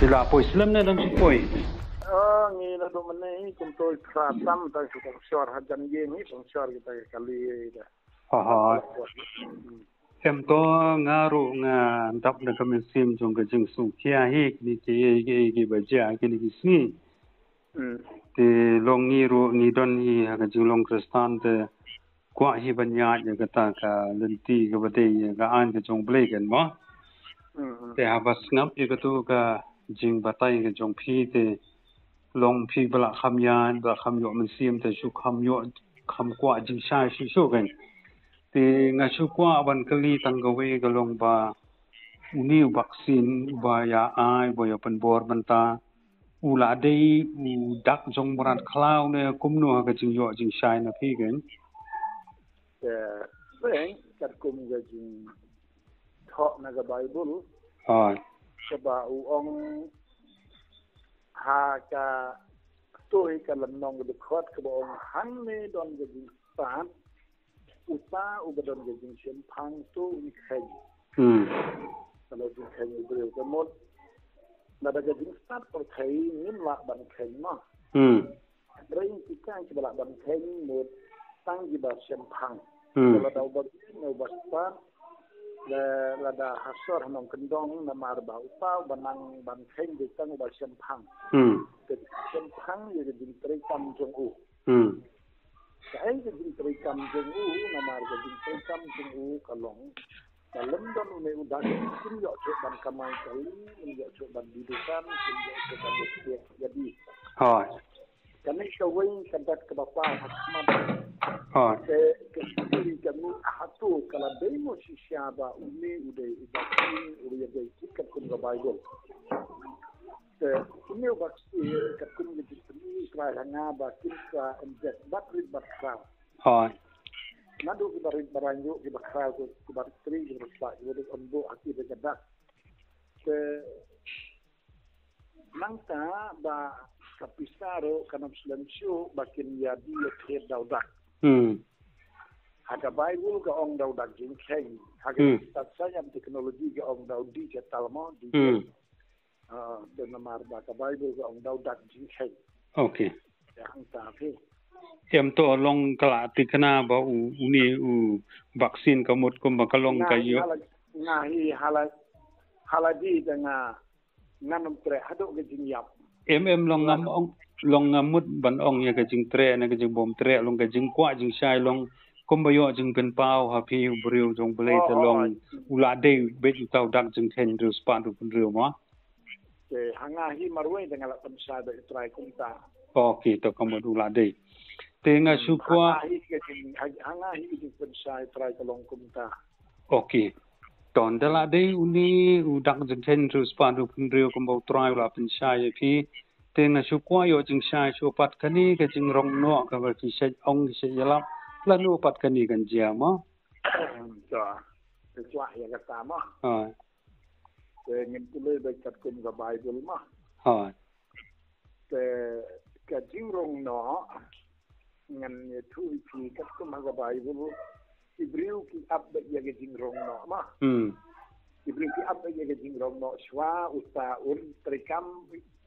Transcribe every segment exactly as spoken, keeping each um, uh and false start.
La poi slem ne dang shu poi. Ah, ngi la dum ne kumto i phra tam tang shu kong shor hajan ye ngi kong shor kita ka kali ye da. Ha ha. Hmm. Em to nga ruh nga dap da ka mynsiem jong ka jingsngewkhia hi kini ki, ki, ki ba jia kini ki sngi. Hmm. Te long ngi ruh ngi don hi ha ka jinglong Khristan te kwah hi ban ïaid ïa kata ka lynti kaba dei ïa ka aiñ ka jong U Blei kan mo. Hmm, hmm. Te haba sngap ïa kato ka jingbatai ka jong phi te long phi ba la kham ïaid, ba la kham ïoh mynsiem te shu kham ïoh kham kwah jingshai shuh shuh kan. Te nga shu kwah ban kylli tang kawei ka long ba une u vaccine uba ïa ai, uba ïa pynbor mynta, u la dei u dak jong mrad khlaw ne kumno ha ka jingïoh jingshai na phi kan? Te, peng, katkum ka jingthoh na ka Baibl. Hooid. Kaba u ong ha ka, to hi ka lynnong ka dkhot kaba ong hangne don ka jingstad, uta uba don ka jingshemphang to un kheiñ. Hmm. Ka la jingkheiñ u briew ka mut. Lada ka jingstad pyrthei ngim lah ban kheiñ mo. Hmm. Hynrei kita kiba lah ban kheiñ mut tang kiba shemphang. Hmm. Lada uba bieit ne uba stad, la, lada ha sor ha nongkyndong namar ba uta uba nang ban kheiñ dei tang uba shemphang. Hmm. Ka shemphang ïa ka jingtreikam jong u. Hmm. Kaei ka jingtreikam jong u, namar ka jingtreikam jong u ka long ba lym don une u dak, kim ïoh shuh ban kamai kali, kim ïoh shuh ban die dukan, kim ïoh shuh ban leit thied ïa die. Hooid. Kane kawei ka dak kaba paw ha khmat. Hooid. Te ka shisha ka mut hato ka la dei mo shisha ba une u dei u vaccine u ïa dei kit katkum ka Baibl. Te une u vaccine katkum ka jingpyni U Trai ha nga ba kin sa inject bad rit bad khraw. Hooid. Naduh kiba rit ba rangïoh kiba khraw, kiba rit tri kiba rit spah kiba rit ym buh ha ki ba ka dak. Te nangta ba ka pisa ruh kan ym slem shuh ba kin ïa die ïa thied da u dak. Hmm. Ha ka Baibl ka ong da u dak jingkheiñ. Ha ka, hmm, stad science and technology ka ong da u digital mo, digital. Hmm. Ah, te namar ba ka Baibl ka ong da u dak jingkheiñ. Okay. Ïa hangta phi. Em to long ka la thikna ba u, une u vaccine ka mut kumba ka long ka ïoh. Nga hi hala, nga hi hala, hala die da nga ngan ym treh haduh ka jingïap. Em, em, long ngam ong, long ngam mut ban ong ïa ka jingtreh ne ka jingbym treh, long ka jingkwah jingshai long kumba ïoh jingpynpaw ha phi u briew jong U Blei te long u la dei beit uta u dak jingkheiñ hynriew spah hynriew phew hynriew mo. Te ha nga hi marwei te nga la pynshai bad U Trai kumta. Okay, to ka mut u la dei. Te nga shu kwah. Ha nga hi ka jing, ha, ha nga hi ka jingpynshai U Trai ka long kumta. Okay. To ynda la dei une u dak jingkheiñ hynriew spah hynriew phew hynriew kumba U Trai u la pynshai ïa phi. Te nga shu kwah ïoh jingshai shuh pat kane ka jingrong noh kaba phi shait ong phi shait ïalap. Lano pat kane kan jia mo. To. Te kwah ïa kata mo. Ha. Te ngin pule bad katkum ka Baibl mo. Ha. Te ka jingrong noh ngan ïathuh ïa phi katkum ha ka Baibl, ki briew ki ap beit ïa ka jingrong noh mo. Hmm. Ki briew ki ap beit ïa ka jingrong noh shuwa uta un treikam,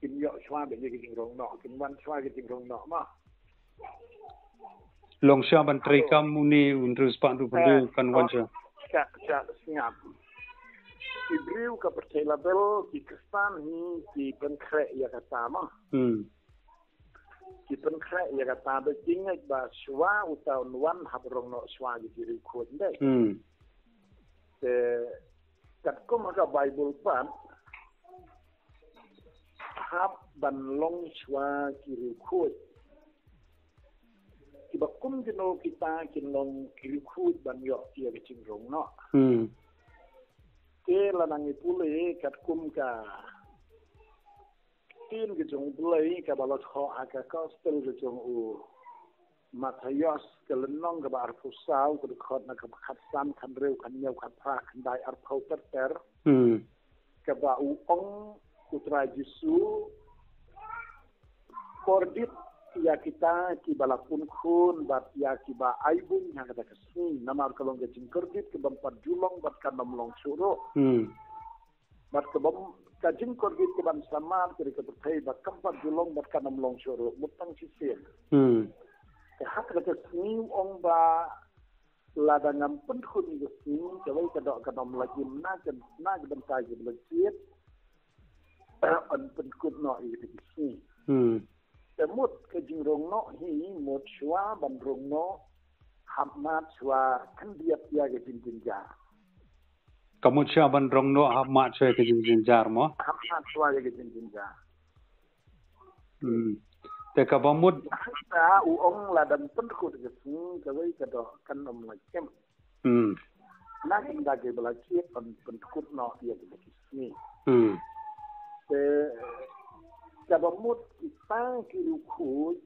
kim ïoh shuwa beit ïa ka jingrong noh, kim wan shuwa ka jingrong noh mo. Long shuwa ban treikam une u hynriew spah hynriew phew hynriew kan wan shuwa. Sha, sha, sngap. Ki briew ka pyrthei la bel, ki Khristan hi ki pynkhreh ïa kata mo. Hmm. Ki pynkhreh ïa kata ba ki ngeit ba shuwa uta un wan hap rong noh shuwa ki riewkhuid dei. Hmm. Te katkum ha ka Baibl pat hap ban long shuwa ki riewkhuid. Kiba kum kino kita kin long ki riewkhuid ban ïoh ïa ka jingrong noh. Hmm. Te lada ngi pule katkum ka ktien ka jong U Blei kaba la thoh ha ka gospel ka jong u Mathaios ka lynnong kaba arphew saw ka dkhot na kaba khatsan, khathynriew, khathynñiew, khatphra, khatkhyndai, arphew ter ter. Hmm. Kaba u ong U Trai Jisu, kordit ïa kita kiba la pun khun bad ïa kiba ai buiñ ha kata ka sngi, namar ka long ka jingkordit kaba ym pat ju long bad kan ym long shuh ruh. Hmm. Bad kaba ym, Ka jingkordit ka ban samar ka dei ka pyrthei ba kam pat ju long bad kan ym long shuh ruh, mut tang shisien. Hmm. Te ha kata ka sngi u ong ba lada ngam pynkut ïa ka sngi, kawei ka doh kan ym lah im na ka, na ka bynta ki ba la jied, yn pynkut noh ïa ka sngi. Hmm. Te mut ka jingrung noh hi, mut shuwa ban rung noh, hap mad shuwa khyndiat ïa ka jingjynjar. Ka mut shuwa ban rung noh hap mad shuwa ka jingjynjar mo? Hap mad shuwa ïa ka jingjynjar. Hmm. Te kaba mut. Hangta u ong lada ym pynkut ka sngi kawei ka doh kan ym lah im. Hmm. Na ka bynta ki ba la jied yn pynkut noh ïa ka sngi. Hmm. Te kaba mut kita ki riewkhuid,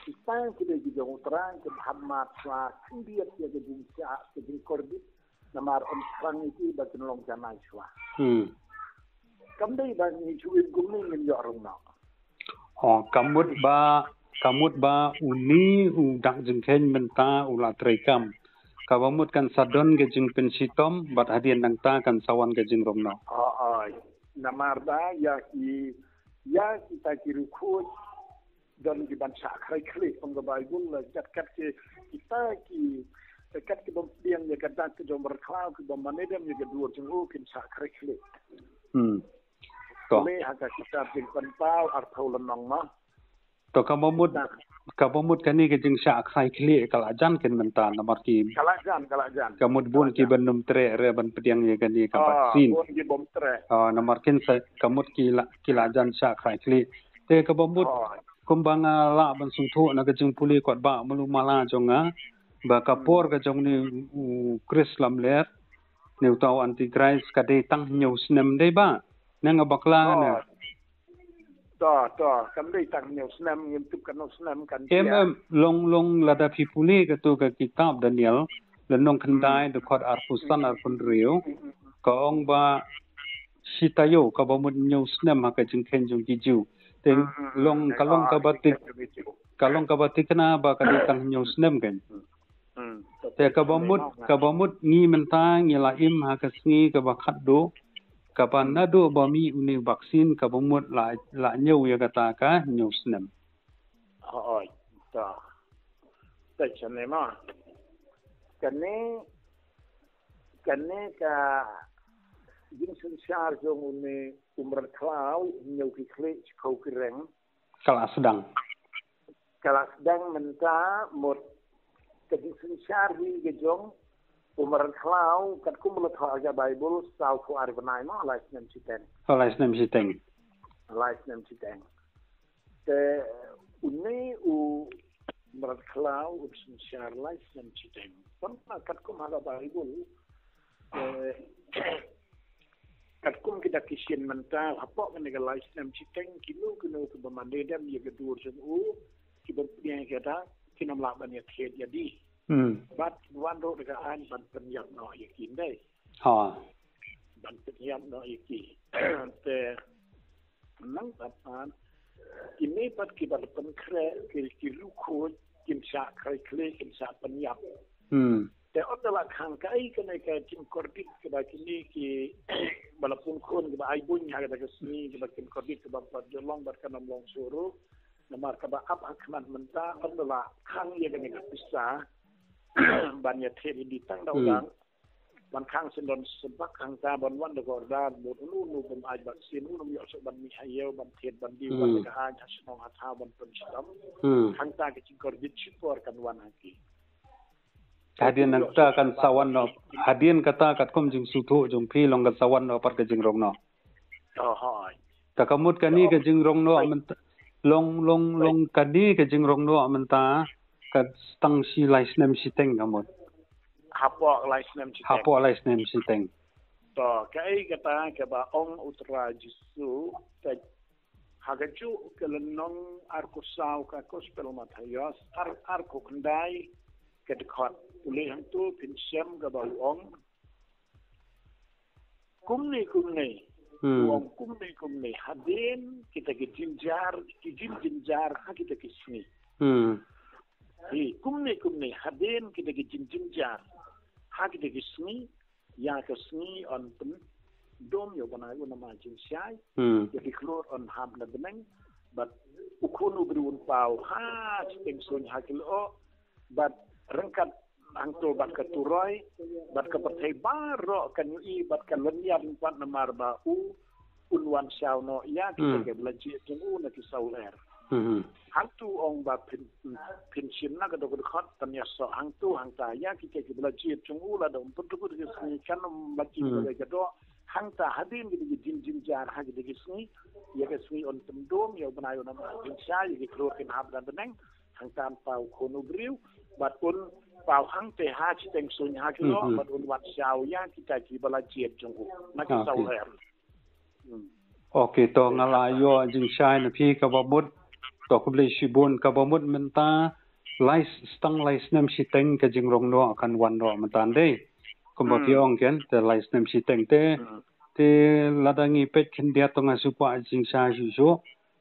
kita ki dei ki jong U Trai, ki hap mad shuwa khyndiat ïa ka jingshah, ka jingkordit. Namar yn thrang ïa ki ba kin long janai shuwa. Hmm. Kam dei ba ngi shu im kumne ngin ïoh rung noh. Oh, ka mut ba, ka mut ba une u dak jingkheiñ mynta u la trei kam. Kaba mut kan sa don ka jingpynshitom bad hadien nangta kan sa wan ka jingrung noh. Oh, oh. Namar ba ïa ki, ïa kita ki riewkhuid don ki ban shah khreh khlieh, ong ka Baibl la kat kat ki, kita ki, kat ki bym pdiang ïa ka dak ka jong u mrad khlaw, ki bym mane dem ïa ka dur jong u kin shah khreh khlieh. Hmm. To. Leh ha ka kitab Jingpynpaw arphew lynnong mo. To kaba mut, kaba mut kane ka jingshah khreh khlieh ka la jan kin mynta namar ki. Ka la jan, ka la jan. Ka mut bun ki ban ym treh re ban pdiang ïa kane ka vaccine. Bun ki bym treh. Ah, namar kin sa, ka mut ki la, ki la jan shah khreh khlieh. Te kaba mut kumba nga lah ban sngewthuh na ka jingpule kot ba malu mala jong nga ba ka por ka jong une u Khrist lamler, une uta u Antichrist ka dei tang hynñiew snem dei ba. Ne nga bakla ne. To, to, kam dei tang hynñiew snem, ngim tip katno snem kan. Em, em, long, long lada phi pule kato ka kitab Daniel, lynnong khyndai, dkhot arphew san arphew hynriew, ka ong ba shi taïew kaba mut hynñiew snem ha ka jingkheiñ jong ki Jiw. Te long, ka long kaba tik, ka long kaba tikna ba ka dei tang hynñiew snem kan. Hmm. Te kaba mut, kaba mut ngi mynta ngi la im ha ka sngi kaba khatduh, kaba naduh ba mih une u vaccine kaba mut la, la ñiew ïa kata ka hynñiew snem. Hooid, to. Te shane ma. Kane, kane ka jingsynshar jong une u mrad khlaw, hynñiew ki khlieh, shiphew ki reng. Ka la sdang. Ka la sdang mynta mut ka jingsynshar hi ka jong u mrad khlaw katkum ba la thoh ha ka Baibl sawphew ar bnai mo, lai snem shiteng. Oh, lai snem shiteng. Lai snem shiteng. Te une u mrad khlaw u synshar lai snem shiteng. Tang katkum ha ka Baibl, eh, katkum ki dak ki shin mynta, hapoh kane ka lai snem shiteng, kino kino kiba mane dem ïa ka dur jong u, kiba pdiang ïa kata, kin ym lah ban ïathied ïa ki. Hmm. Bad wan ruh da ka aiñ ban pynïap noh ïa ki, ym dei? Ha. Ban pynïap noh ïa ki. Te nangta pat kine pat kiba la pynkhreh, ki, ki riewkhuid, kin shah khreh khlieh, kin shah pynïap. Hmm. Te ym da la khang kaei kane ka jingkordit kaba kine kiba la pun khun kiba ai buiñ ha kata ka sngi kiba kin kordit kaba pat ju long bad kan ym long shuh ruh. Namar kaba ap ha khmat mynta ym da la khang ïa kane ka pisa ban ïathied ïa ki tang da u dang. Ban khang shen don shen bak hangta ban wan da ka order mut uno uno bym ai vaccine, uno ym ïoh shuh ban mih ha ïew ban thied ban die, wan da ka aiñ ha shnong ha thaw ban pynshitom. Hmm. Hangta ka jingkordit shipor kan wan ha ki. Hadien nangta kan sa wan noh, hadien kata katkum jingsngewthuh jong phi long kan sa wan noh pat ka jingrung noh. Oh, hooid. Te ka mut kane ka jingrung noh mynta, long, long, long kane ka jingrung noh mynta ka tang shi lai snem shiteng ka mut. Hapoh lai snem shiteng. Hapoh lai snem shiteng. To, kaei kata kaba ong U Trai Jisu, te ha kajuh ka lynnong arphew saw ka Gospel Mathaios, ar, arphew khyndai ka dkhot. Pule hangto phin shem kaba u ong. Kumne, kumne. Hmm. U ong kumne, kumne. Hadien kita ki jynjar, ki jynjar, ha kita ki sngi. Hmm. Hi, kumne, kumne. Hadien kita ki jynjar, ha kita ki sngi. Ïa ka sngi yn pyn, dom ïa u bnai u namar jingshai. Hmm. Ïa ki khlur yn hap na bneng. Bad u khun u briew un paw ha shiteng suiñ ha ki lyoh. Bad ryngkat hangto bad ka turoi, bad ka pyrthei baroh kan ïohi, bad ka lynñiar pat namar ba u un wan shaw noh ïa kita Hmm. ki ba la jied jong u na ki saw lyer. Hmm. Hangto ong ba phin, phin shim na ka dok ka dkhot, pynïasoh hangto hangta ïa kita ki ba la jied jong u, lada um pynduh ki sngi kan ym ba ki Hmm. ba ka dok. Hangta hadien ki dei ki jin jin jar ha ki dei ki sngi, ïa ki sngi un pyndom ïa u bnai u namar jingshai, ïa ki khlur kin hap na bneng. Hangta un paw khun u briew, bad un paw hangta ha shiteng suiñ ha ki lyoh, Hmm, hmm. bad un wan shaw ïa kita ki ba la jied jong u na ki Ah, saw okay. lyer. Hmm. Okay, to nga la ïoh jingshai na phi kaba mut. To khublei shibun, kaba mut mynta lai s-, tang lai snem shiteng ka jingrong noh kan wan noh mynta dei. Kumba Hmm. phi ong ken, te lai snem shiteng te, Hmm. te lada ngi peit khyndiat to nga shu kwah jingshai shuh shuh.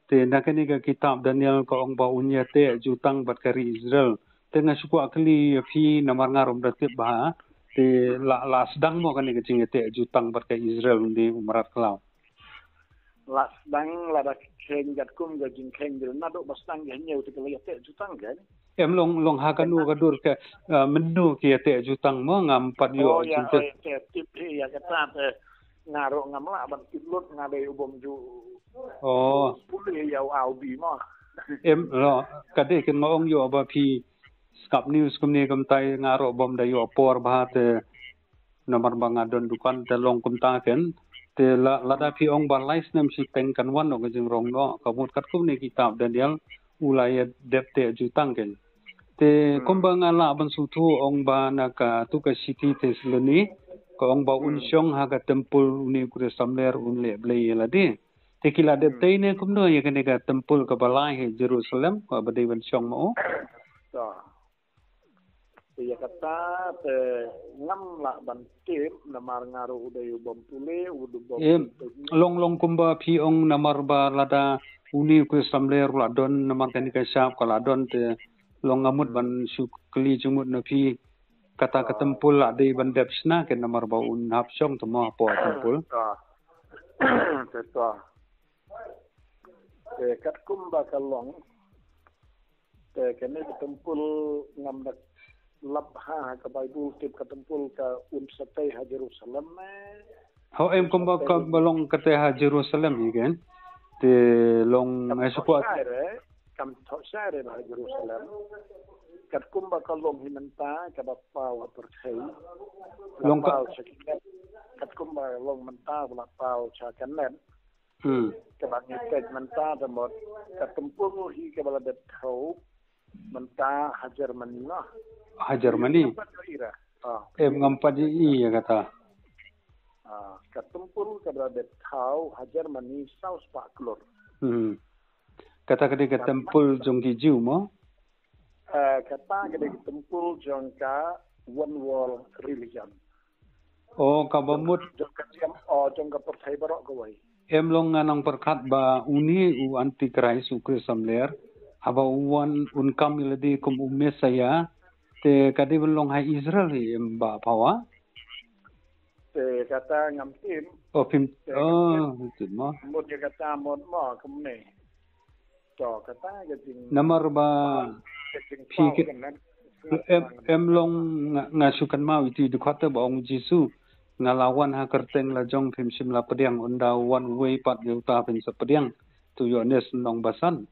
Te na kane ka kitab Daniel ka ong ba un ïateh jutang bad ka ri Israel. Te nga shu kwah kylli ïa phi namar nga ruh ym da tip bha. Te la, la sdang mo kane ka jingïateh jutang bad ka Israel ynda u mrad khlaw. La sdang, lada kheiñ katkum ka jingkheiñ dei naduh ba sdang ka hynñiew te ka la ïateh jutang kan. Em long, long ha kano ka dur ka, ah, mynno ki ïateh jutang mo ngam pat ïoh Oh, ïa, jingtip. Oh, ïa, tip hi ïa kata te nga ruh ngam lah ban tip lut nga dei u bym ju Oh. pule ïa u au bi mo. Em lo, ka dei ken nga ong ïoh ba phi Skab News kumne kumta nga ruh bym da ïoh por bha te namar ba nga don dukan te long kumta ken. Te la, lada phi ong ba lai snem shiteng kan wan noh ka jingrong noh, ka mut katkum ne kitab Daniel, u la ïa dep teh jutang ken. Te Hmm. kumba nga lah ban sngewthuh ong ba na katu ka city Thessaloni, ka ong ba un Hmm. shong ha ka templ une u Khrist samler un leh blei ïa lade. Te ki la dep Hmm. tei ne kumno ïa kane ka templ kaba lai ha Jerusalem, kaba dei ban shong mo? To. Te ïa kata te ngam lah ban tip namar nga ruh u dei u bym pule, u dei u bym Em, pule. Long long kumba phi ong namar ba lada une u Khrist samler u la don namar kane ka shap ka la don te long nga mut Hmm. ban shu kylli jingmut na phi kata ka Ah. templ la dei ban dep shna ken namar ba un hap shong te mo hapoh templ. Ah. Te to. Te katkum ba ka long. Te kane ka templ ngam da lap ha, ha ka Baibl tip ka templ ka un sa tei ha Jerusalem ne. Ho em kumba, kumba long ka tei ha Jerusalem hi ken. Te long Kam ai thoh sukwa. Shai re, kam thoh shai re ba ha Jerusalem. Katkum ba ka long hi mynta kaba paw ha pyrthei. Long ka Paw sha ki kat. Katkum ba long mynta ba la paw sha ka net. Hmm. Kaba ngi peit mynta te mut ka templ hi kaba la dep thew mynta ha Germany noh. Ha Germany. Ngam pat ïohi ra. Ah. Em ngam pat ïohi ïa kata. Ah, ka templ kaba la dep thew ha Germany saw spah klur. Hmm. Kata ka dei ka templ jong ki Jew mo? Eh, kata ka dei ka templ jong ka One World Religion. Oh, kaba mut. Jong ka niam, oh, jong ka pyrthei baroh kawei. Em long nga nang pyrkhat ba une u Antichrist u Khrist samler. Haba u wan un kam ïa lade kum u Messiah. Te ka dei ban long ha Israel hi em Bah Phawa. Te kata ngam tip. Oh, phim. Te Oh, ngam tip mo. Mut ïa kata mut mo kumne. To, kata ka jing Namar ba ka jing phi pau ke kan nan. Em, em long nga, nga shu kynmaw iti dkhot te ba ong Jisu. Nga la wan ha kyrteng la jong phim shym la pdiang, ynda wan uwei pat ïa uta phin sa pdiang. To Ïoannis nong basan.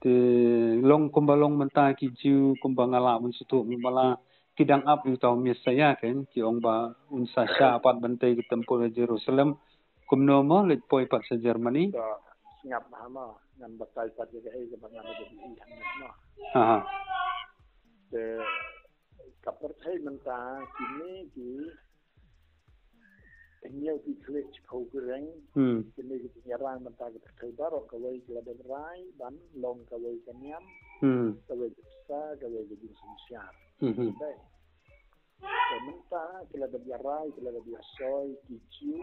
Te long kumba long mynta ki Jiw kumba nga la mynsutu mynba la ki dang ap ïa uta u Messiah ken ki ong ba un sa shah pat ban tei ki templ ha Jerusalem. Kumno mo leit poi pat sha Germany? To, sngap ha mo, ngan batai pat ïa kaei kaba ngan ïa kaei hangne mo. Aha. Te ka pyrthei mynta kine ki hynñiew ki khlieh shiphew ki reng, Hmm. kine ki jingïarang mynta ka pyrthei baroh kawei ki la dep rai ban long kawei ka niam, Hmm. kawei ka bsa, kawei ka jingsynshar. Hmm. Dei. Te mynta ki la dep ïarai, ki la dep ïasoi, ki Jiw,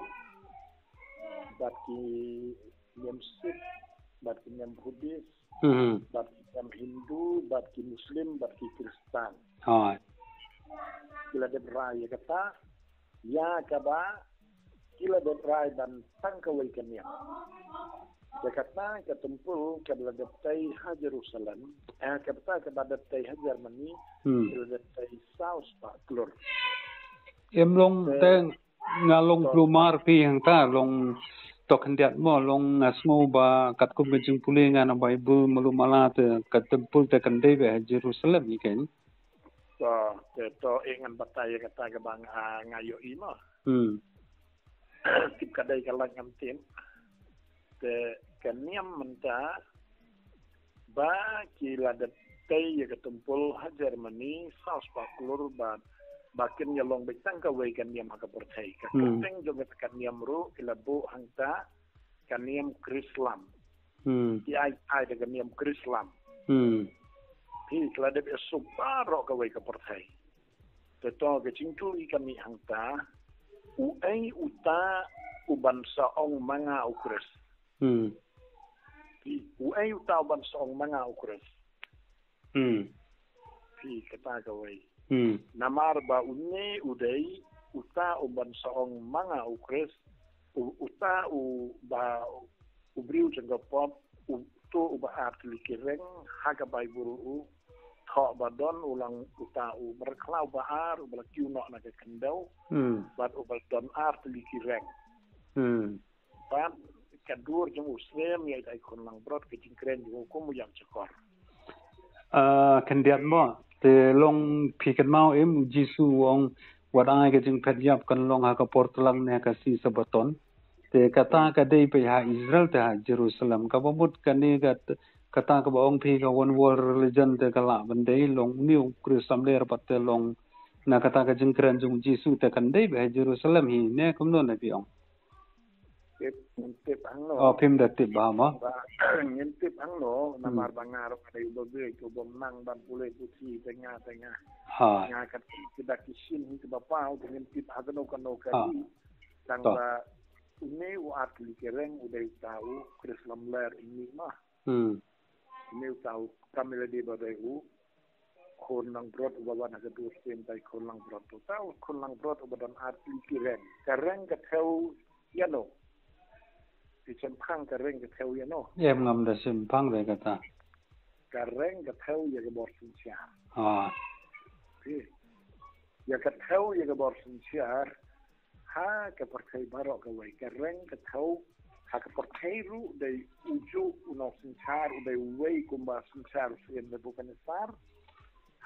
bad ki niam Sikh, bad ki niam Buddhist, Hmm. bad ki niam Hindu, bad ki Muslim, bad ki Khristan. Hooid. Ki la dep rai ïa kata, ïa kaba ki la dep rai ban tang kawei ka niam. Te kata ka templ kaba la dep tei ha Jerusalem, eh, kata kaba dep tei ha Germany, ki la dep tei saw spah klur. Em long te nga long klumar phi hangta long to khyndiat mo long nga sngew ba katkum ka jingpule nga na Baibl malu mala te ka templ te kan dei beit ha Jerusalem hi kein. To, te to eh ngan batai ïa kata kaba nga, ah, nga ïohi mo. Hmm. Tip ka dei ka lait ngam tip. Te ka niam mynta ba ki la dep tei ïa ka templ ha Germany saw spah klur ba, ba kin ïa long beit tang kawei ka niam ha ka pyrthei. Ka kyrteng jong ka niam ruh ki la buh hangta ka niam Krislam. Hmm. Ki ai, ai da ka niam Krislam. Hmm. Phi, ki la dep ïa suk baroh kawei ka pyrthei. Te to ka jingkylli ka mih hangta, uei uta uban sa ong ma nga u Khrist. Hmm. Phi, uei uta uban sa ong ma nga u Khrist. Hmm. Phi, kata kawei. Hmm. Namar ba une u dei uta uban sa ong ma nga u Khrist, u-, uta uba u briew jong ka pop, uto uba ar tylli ki reng, ha ka Baibl u thoh ba don u lang uta u mrad khlaw ba ar, uba la kiew noh na ka khyndew, hmm, bad uba don ar tylli ki reng. Hmm. Bad ka dur jong u Slem ïa i khun langbrot ka jingkren jong u kum u ïap jakor. Ah, khyndiat mo, te long phi kynmaw em, u Jisu u ong, wat ai ka jingphet ïap kan long ha ka por tlang ne ha ka sngi Sabaton. Te kata ka dei peit ha Israel te ha Jerusalem. Kaba mut kane ka, kata kaba ong phi ka one world religion te ka lah ban dei long une u Khrist samler pat te long na kata ka jingkren jong u Jisu te kan dei beit ha Jerusalem hi ne kumno ne phi ong. Tip, ngin tip hangno. Oh, phim da tip ba mo. Ba, ngin tip hangno, hmm, namar ba nga ruh nga dei uba bieit, uba nang ban pule puthi, te nga, te nga. Ha. Nga kat ki da ki shin hi kiba paw, te ngin tip ha kano kano ka, ha, ri. Tang, to, ba, une u ar tylli ki reng, u dei uta u Khrist lamler ïa ngi ma. Hmm. Une uta u, kam ïa lade ba dei u khun langbrot uba wan ha ka dur sien tai khun langbrot. Uta u khun langbrot uba don ar tylli ki reng. Ka reng ka thew ïano? Phi shemphang ka reng ka thew ïano? Em, ngam da shemphang re kata. Ka reng ka thew ïa ka bor synshar. Ah. Phi. Ïa ka thew ïa ka bor synshar. Ha ka pyrthei baroh kawei ka reng ka thew, ha ka pyrthei ruh dei u juh u nongsynshar, u dei uwei kumba synshar u Syiem Nebukhadnessar.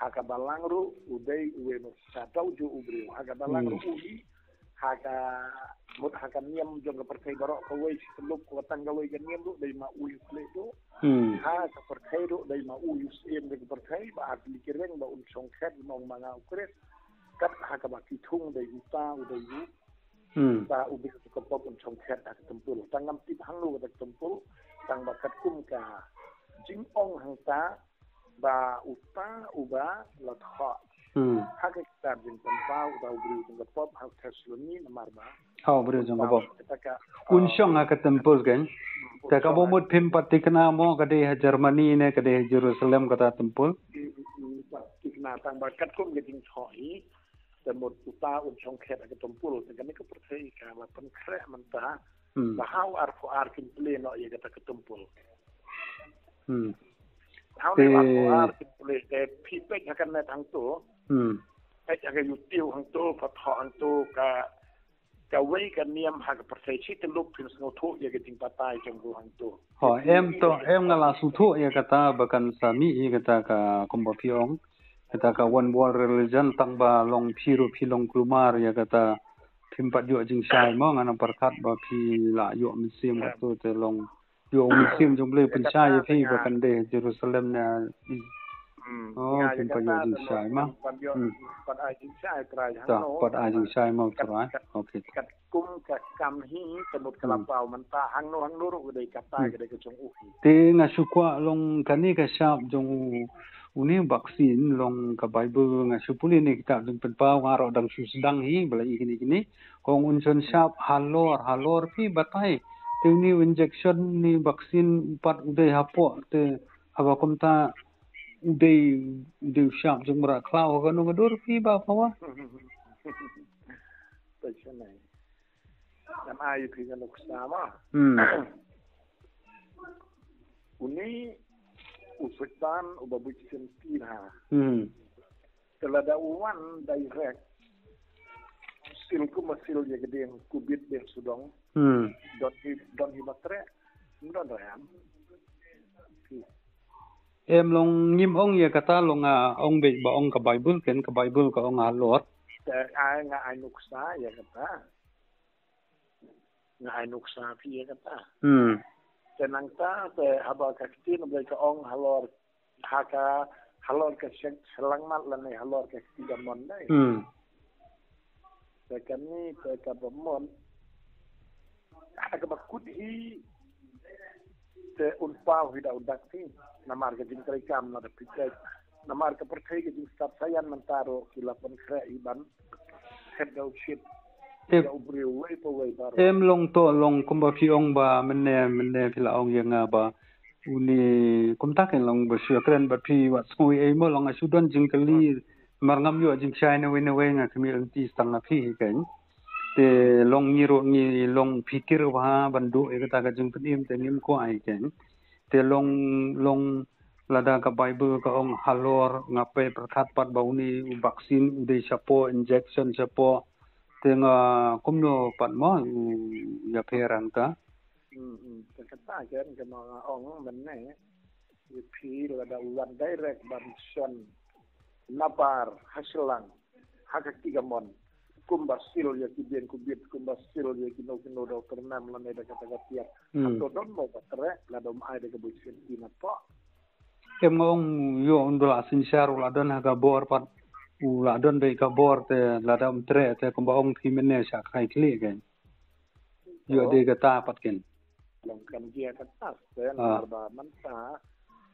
Ha ka balang ruh u dei uwei u nongsynshar, da u juh u briew. Ha ka balang, hmm, ruh u hi, ha ka mut ha ka niam jong ka pyrthei baroh kawei shi tyllup, ka tang kawei ka niam ruh dei ma u u khlieh duh. Hmm. Ha ka pyrthei ruh dei ma u u syiem ka pyrthei, ba ar tylli ki reng ba un shong khet u ong ma nga u Khrist. Kat ha kaba ki thung dei uta u dei u. Hmm. Uta u dei uta ka pop un shong khet ha ka templ. Tang ngam tip hangno kata ka templ, tang ba katkum ka jingong hangta ba uta uba la thoh. Hmm. Ha ka kitab Jingpynpaw uta u briew jong ka pop ha u Thessaloni namar ba. Ha u briew jong ka pop. Kata ka, un, ah, shong ha ka templ kan. Hmm. Te kaba mut phim pat thikna mo ka dei ha Germany ne ka dei ha Jerusalem kata templ. Hmm, hmm, hmm, pat thikna tang ba katkum ka jingthoh hi. Te mut uta un shong khet ha ka templ, te kane ka pyrthei ka la pynkhreh mynta. Hmm. Ba ha u arphew ar kin plie noh ïa kata ka templ. Hmm. Ha u, te, arphew ar kin plie, te phi peit ha ka net hangto. Hmm. Peit ha ka YouTube hangto, pha thoh hangto ka, kawei ka niam ha ka pyrthei shi tyllup phin sngewthuh ïa ka jingbatai jong u hangto. Ho, em to, em nga la sngewthuh ïa kata ba kan sa mih ïa kata ka kumba phi ong. Kata ka one world religion tang ba long phi ruh phi long kulmar ïa kata phim pat ïoh jingshai mo, nga nang pyrkhat ba phi la ïoh mynsiem, em, kato te long ïoh mynsiem jong Blei pynshai ïa phi ba kan dei Jerusalem ne. Hmm. Oh, phim pat ïoh jingshai mo. Pat ïoh, hmm, pat ai jingshai Trai. Ta, hangno, pat ai jingshai mo Trai. Kat, kat, okay. Katkum ka kam hi, ka mut ka la paw mynta hangno hangno ruh ka dei kata, hmm, ka dei ka jong u hi. Te nga shu kwah long kane ka shap jong u, une u Baksin long ka Bible nga shu pule ne kitab Jingpynpaw nga ruh dang shu sdang hi ba la i kine kine. Kong un shon shap halor, halor phi batai. Te une u injection ne u Baksin pat u dei hapoh te haba kumta u dei, u dei u shap jong mrad khlaw ha kano ka dur phi ba pawa. Te shane. Kan ai phi ka nuksa ma. Hmm. Uni u Satan uba buit senti na. Hmm. Te lada u wan direct. Sil kumba sil ïa ka dieng kubit dieng sudong. Hmm. Don hi, don hi ba treh. Don rem. Em long ngim ong ïa kata long, ah, ong beit ba ong ka Bible ken ka Bible ka ong halor. Te ai nga ai nuksa ïa kata. Nga ai nuksa phi ïa kata. Hmm. Te nangta te haba ka ktien Blei ka ong halor ha ka halor ka shek shlangmat lane halor ka ktien da mon dei. Hmm. Te kani te kaba mon. Ha kaba kut hi te un paw hi da u dak hi. Namar ka jingtrei kam na da pitek. Namar ka pyrthei ka jingstad sayan mynta ro ki la pynkhreh hi ban. Khet da u shit. Tip. Ïa u briew wei pa wei baroh. Em long to long kumba phi ong ba mynne mynne phi la ong ïa nga ba. Uni kumta ken long ba shu kren ba phi wat sngui ei mo long a shu don jingkylli. Mar ngam ïoh jingshai na wei na wei nga khmih lynti stang na phi hi ken. Te long ngi ruh ngi long phi kir ba ban duh ïa kata ka jingpynim te ngim kwah hi ken. Te long long lada ka Bible ka ong halor nga pyrkhat pat ba uni u vaccine u dei shapoh injection shapoh. Te nga kumno pat mo u ïapher hangta. Hmm, hmm. Te kata ken kaba nga ong mynne. Ïa phi lada u wan direct ban shon nabar ha shlang ha ka ki ka mon. Kumba sil ïa ki biang ku bit kumba sil ïa kino kino da u tyrnem lane da kata ka tiar. Hmm. Hato don mo ba treh lada um ai da ka buit senti na pok. Em nga ong ïoh un dula synshar u la don ha ka bor pat u la don da ka bor te lada um treh te kumba ong phi mynne sha khai khlieh ken. Ïoh dei kata pat ken. Long kam jia kata ken. Ah. Namar ba mynta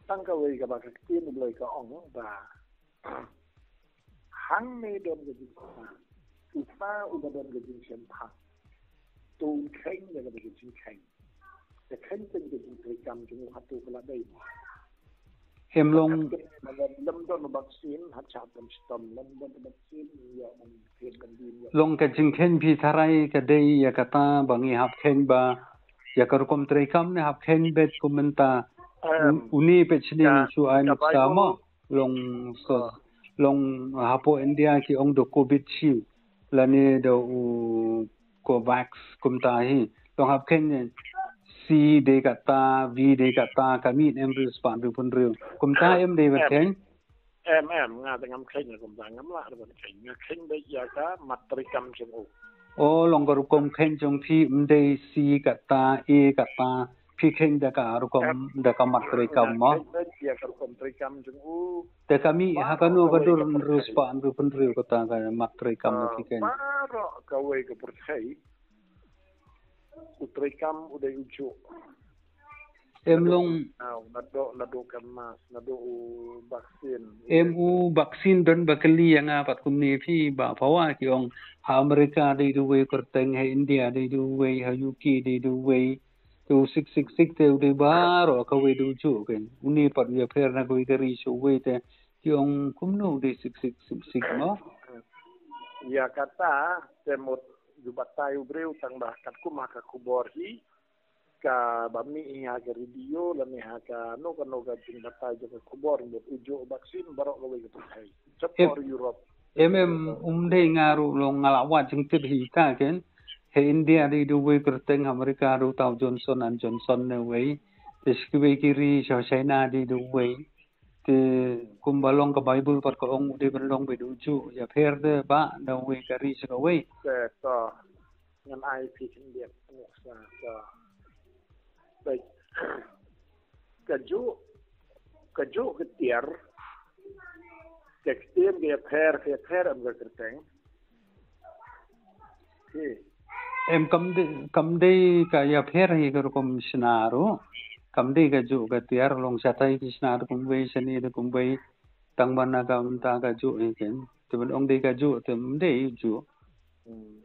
tang kawei kaba ka ktien u Blei ka ong ba hangne don ka jingpha. Uta uba don ka jingshemphang. To un kheiñ ïa kaba ka jingkheiñ. Ka kheiñ pen ka jingtrei kam jong u hato ka la dei. Em long. Lem don vaccine ha cha pun stom lem don vaccine ïa man thied kan din ïa. Long ka jingkheiñ phi tharai ka dei ïa kata ba ngi hap kheiñ ba ïa ka rukom trei kam ne hap kheiñ bet kum mynta. Em, uni peit shini ka, shu ai ka nuksa Bible mo. Long so, ah, long hapoh India ki ong da Covishield lane da u Covax kumta hi. Long hap kheiñ ne C dei kata, V dei kata, ka mih ne em riewspah riewphew hynriew. Kumta em dei ban kheiñ. Em, em, nga te ngam kheiñ kumta, ngam lah ban kheiñ. Nga kheiñ beit ïa ka mat trei kam jong u. O, long ka rukom kheiñ jong phi, ym dei C kata, A kata, phi kheiñ da ka rukom, em, da ka mat trei kam mo. Nga kheiñ beit ïa ka rukom trei kam jong u. Te ka mih ha kano ka dur riewspah riewphew hynriew kata ka mat trei kam phi kheiñ. Baroh kawei ka pyrthei. U trei kam u dei u juh. Em long. Naduh, naduh ka mask, naduh u vaccine. Em u vaccine don ba kylli ïa nga pat kumne phi ba pawa ki ong ha America dei da uwei kyrteng, ha India dei da uwei, ha U K dei da uwei. Te u six six six te u dei baroh kawei da u juh ken. Une pat u ïapher na kawei ka ri sha uwei te ki ong kumno u dei six six six six mo. Ïa kata te mut ju batai u briew tang ba katkum ha ka khubor hi. Kaba mih hi ha ka radio lane ha kano kano ka jingbatai jong ka khubor mut u juh vaccine baroh kawei ka pyrthei. Chapor Europe. Em, em, um dei nga ruh long nga la wad jingtip hi ta ken. Ha India dei da uwei kyrteng, ha America ruh tau Johnson and Johnson ne uwei. Te shi kiwei ki ri sha China dei da uwei. Te kumba long ka Bible pat ka ong u dei ban long beit u juh, ïapher te ba da uwei ka ri sha kawei. Te to ngan ai phi khyndiat nuksa to. Beit ka juh, ka juh ka tiar, ka ktien ka ïapher, ka ïapher em ka kyrteng. Em kam dei, kam dei ka ïapher hi ka rukom shna ruh. Kam dei ka juh ka tiar long shatai ki shna da kumwei shane da kumwei. Tang ban na ka mynta ka juh hi ken. Te ban ong dei ka juh te ym dei juh. Hmm.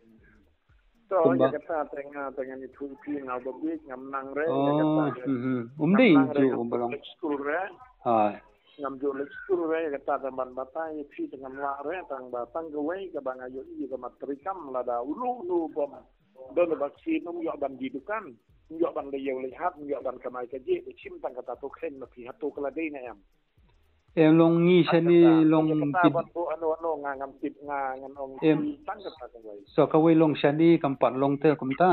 To ïa kata te nga te ngan ïathuh ïa phi nga ba bieit ngam nang re ïa kata. Oh, hmm, hmm. Ym dei juh kumba long. Skul re. Hai. Ngam ju leit skul re, kata te ban batai ïa phi te ngam lah re, tang ba tang kawei kaba nga ïohi ïa ka mat treikam lada uno uno bym Don vaccine um ïoh ban die dukan. Um ïoh ban leh ïew leh hat, um ïoh ban kamai kajih, te shim tang kata to kren ma phi hato ka la dei ne em. Em long ngi shane long ki ban bo ano ano nga ngam tip nga ngan ong em tang kata kawei. So kawei long shane kam pat long te kumta.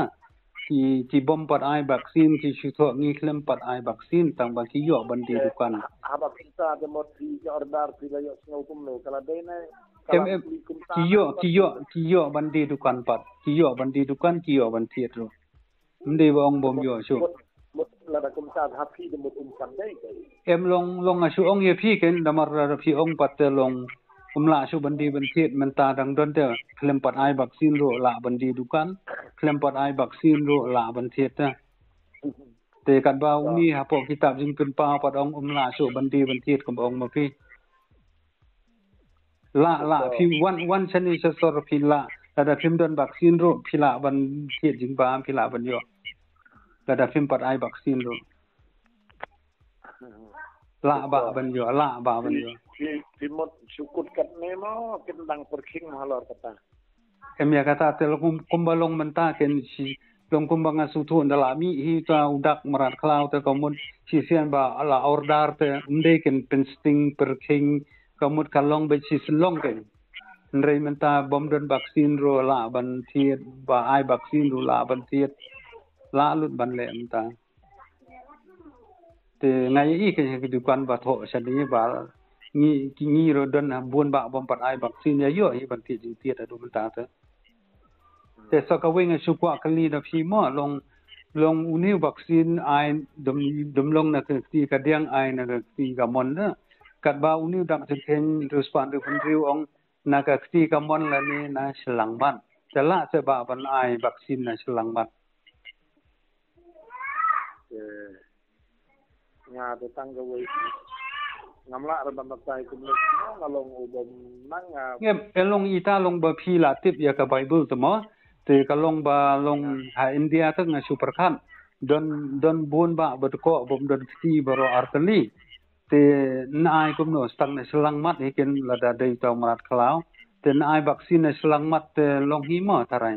Ki ki bom pat ai vaccine ki shu thoh ngi khlem pat ai vaccine tang ba ki ïoh ban die dukan. Haba kumta te mot ki order ki la ïoh sngew kumno ka la dei ne. Em em ki ïoh ki ïoh ki ïoh ban die dukan pat. Ki ïoh ban die dukan ki ïoh ban thied ruh. Ym dei ba ong bom ïoh shuh. Mut lada kumta ha phi de mut um pan dei dei. Em long long nga shu ong ïa phi ken namar lada phi ong pat te long um lah shuh ban die ban thied mynta dang don te khlem pat ai vaccine ruh lah ban die dukan khlem pat ai vaccine ruh lah ban thied te. Te katba uni hapoh kitab jingpynpaw pat ong um lah shuh ban die ban thied kum ong ma phi. Lah lah phi wan wan shane sha sor phi lah lada phim don vaccine ruh phi lah ban thied jingbam phi lah ban ïoh. Lada phim pat ai vaccine ruh. Lah ba ban ïoh lah ba ban ïoh. Phi phi mut shu kut katne mo kin dang pyrkhing mo halor kata. Em ïa kata te long kumba long mynta ken shi long kumba nga shu thuh da la mih hi ka u dak mrad khlaw te ka mut shisien ba la order te ym dei ken pynsting pyrkhing ka mut ka long ba shisien long ken. Hynrei mynta bom don vaccine ruh lah ban thied ba ai vaccine ruh lah ban thied. Lah lut ban leh mynta. Te nga ïa i ka dukan ba thoh shane ba ngi ki ngi ruh don bun ba bom pat ai vaccine ïa ïoh hi ban thied jingthied haduh mynta te. Te sa kawei nga shu kwah kylli da phi mo long long uni u vaccine ai dum dum long na ka kti ka diang ai na ka kti ka mon da. Katba uni u dak jingkheiñ riewspah riewpynriew ong na ka kti ka mon lane na shyllangmat. Te lah se ba ban ai vaccine na shyllangmat. Nga te tang kawei. Ngam lah re ban batai kumno nga long u bom nang nga. Ngem e long ita long ba phi la tip ïa ka Bible te mo. Te ka long ba long ha India te nga shu pyrkhat. Don don bun ba ba tko bom don kti baro arteli. Te na ai kumno stang na shyllangmat hi ken lada dei tau mrad khlaw. Te na ai vaccine na shyllangmat te long hi mo tarai.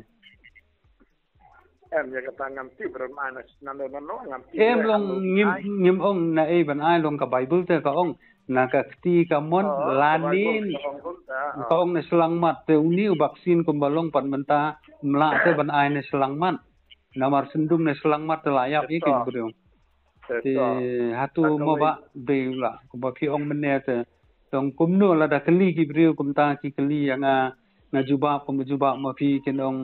Em ïa kata ngam tip ram ai na nano nano ngam tip. Em long ngim ngim ong na ei ban ai long ka Bible te ka ong na ka kti ka mon lane ka ong na shyllangmat te uni u vaccine kumba long pat mynta mla te ban ai na shyllangmat. Namar syndum na shyllangmat te la ïap ïa ki briew. Te hatu mo ba dei la kumba phi ong mynne te long kumno lada kylli ki briew kumta ki kylli ïa nga nga jubab kumba jubab ma phi kin ong.